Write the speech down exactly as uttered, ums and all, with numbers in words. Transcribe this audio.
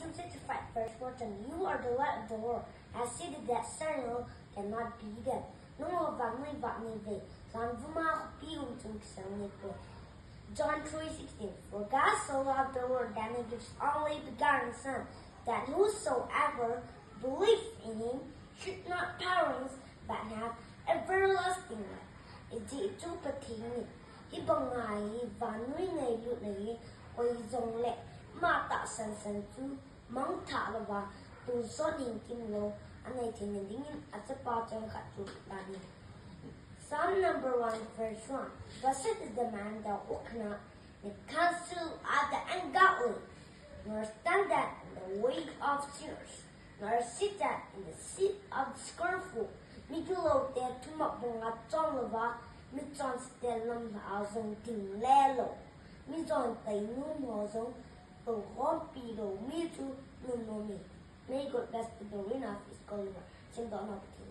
Psalm sixty-five verse fourteen, "You are the light of the world. A city that shines cannot be hidden." Nangho vannoi vah neiyuvin, jan vuma khopi um chun kisang neipoi. John three sixteen, "For God so loved the world that he gave his only begotten Son, that whosoever believeth in him should not perish but have everlasting life." Ijeh chu Pathen in hibanga hi vannoi ngailutna hi, koi jongle ama tahsan san chu mangthah louva, tonsot hing kimlou anei theina dingin achapa changkhat chu ahin. Psalm number one, verse one. Blessed is the man that walketh not in the counsel of the ungodly, nor standeth in the way of sinners, nor sitteth in the seat of the scornful. Migiloute thumop banga chon louva, michonse te lamlha a jong ding lelou, mijon tainom ho jong tohkhompi lou mi chu nunnom e. May God bless the reading of his holy word. Simdohna Pathen.